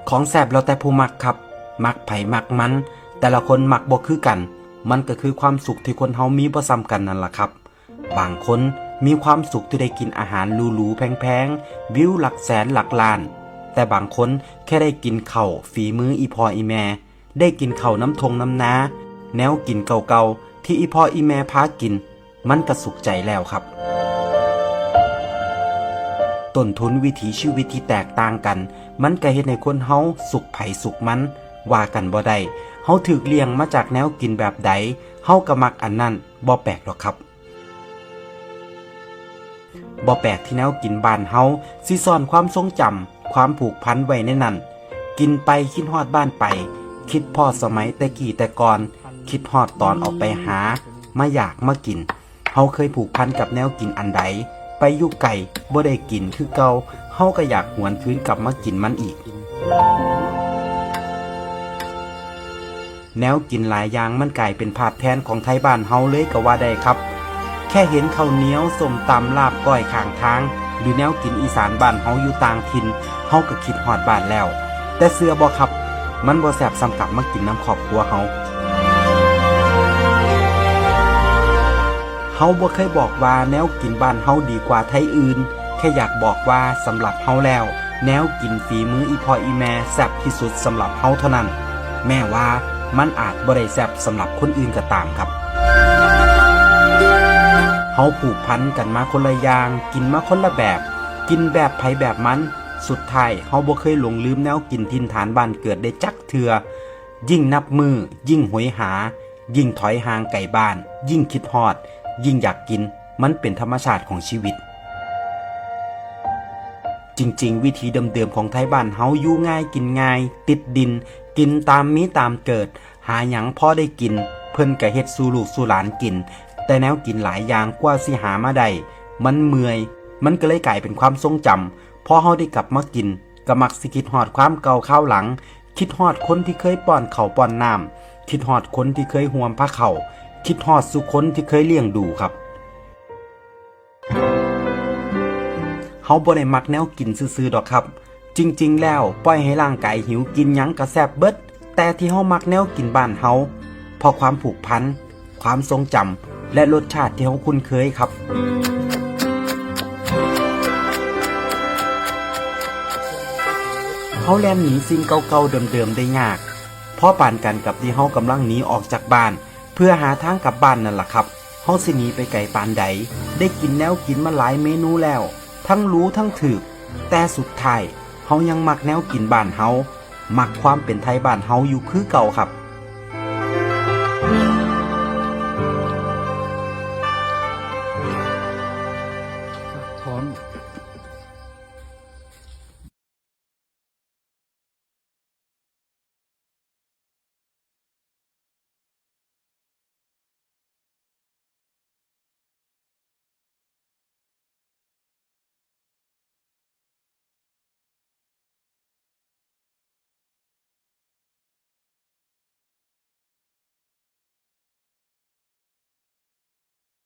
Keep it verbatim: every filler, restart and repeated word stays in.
ของแซ่บแล้วแต่ผู้มักครับ มักไผมักมัน แต่ละคนมักบ่คือกัน มันก็คือความสุขที่คนเฮามีบ่ส่ำกันนั่นล่ะครับ บางคนมีความสุขที่ได้กินอาหารหรูๆแพงๆ วิวหลักแสนหลักล้าน แต่บางคนแค่ได้กินข้าวฝีมืออีพ่ออีแม่ ได้กินข้าวนำท่งนำนา แนวกินเก่าๆที่อีพ่ออีแม่พากิน มันก็สุขใจแล้วครับ ต้นทุนวิถีชีวิตที่แตกต่างกัน มันก็เฮ็ดให้คนเฮาสุขไผสุขมัน ว่ากันบ่ได้ เฮาถูกเลี้ยงมาจากแนวกินแบบใด เฮาก็มักอันนั้น บ่แปลกดอกครับ บ่แปลกที่แนวกินบ้านเฮาสิซ่อนความทรงจำ ความผูกพันไว้ในนั้น กินไปคิดฮอดบ้านไป คิดพ้อสมัยแต่กี้แต่ก่อน คิดฮอดตอนออกไปหา มาอยากมากิน เฮาเคยผูกพันกับแนวกินอันใด ไปอยู่ไกลบ่ได้กินคือเก่า เฮาก็อยากหวนคืนกลับมากินมันอีก แนวกินหลายอย่างมันกลายเป็นภาพแทนของไทบ้านเฮาเลยก็ว่าได้ครับ แค่เห็นข้าวเหนียว ส้มตำ ลาบก้อยข้างทาง หรือแนวกินอีสานบ้านเฮาอยู่ต่างถิ่น เฮาก็คิดฮอดบ้านแล้ว แต่เชื่อบ่ครับ มันบ่แซ่บส่ำกลับมากินนำครอบครัวเฮา เฮาบ่เคยบอกว่าแนวกินบ้านเฮาดีกว่าไทอื่น แค่อยากบอกว่าสำหรับเฮาแล้ว แนวกินฝีมืออีพ่ออีแม่แซ่บที่สุดสำหรับเฮาเท่านั้น แม้ว่ามันอาจบ่ได้แซ่บสำหรับคนอื่นก็ตามครับ เฮาผูกพันกันมาคนละอย่าง กินมาคนละแบบ กินแบบไผแบบมัน สุดท้ายเฮาบ่เคยหลงลืมแนวกินถิ่นฐานบ้านเกิดได้จักเทื่อ ยิ่งนับมื้อ ยิ่งโหยหา ยิ่งถอยห่างไกลบ้าน ยิ่งคิดฮอด ยิ่งอยากกิน มันเป็นธรรมชาติของชีวิต จริงๆ วิถีเดิมๆของไทบ้านเฮาอยู่ง่ายกินง่าย ติดดิน กินตามมีตามเกิด หาหยังพอได้กิน เพิ่นก็เฮ็ดสู่ลูกสู่หลานกิน แต่แนวกินหลายอย่างกว่าสิหามาได้ มันเมื่อย มันก็เลยกลายเป็นความทรงจำ พอเฮาได้กลับมากิน ก็มักสิคิดฮอดความเก่าคราวหลัง คิดฮอดคนที่เคยป้อนข้าวป้อนน้ำ คิดฮอดคนที่เคยห่วมพาข้าว คิดฮอดสู่คนที่เคยเลี้ยงดูครับ เฮาบ่ได้มักแนวกินซื่อๆดอกครับ จริงๆแล้วปล่อยให้ร่างกายหิวกินหยังก็แซ่บเบิด แต่ที่เฮามักแนวกินบ้านเฮา เพราะความผูกพัน ความทรงจำ และรสชาติที่เฮาคุ้นเคยครับ เฮาแล่นหนีสิ่งเก่าๆเดิมๆได้ยาก พอปานกันกับที่เฮากำลังหนีออกจากบ้าน เพื่อหาทางกลับบ้านนั่นล่ะครับ เฮาสิหนีไปไกลปานใด ได้กินแนวกินมาหลายเมนูแล้ว ทั้งหรูทั้งถูก แต่สุดท้าย เฮายังมักแนวกินบ้านเฮา มักความเป็นไทบ้านเฮาอยู่คือเก่าครับ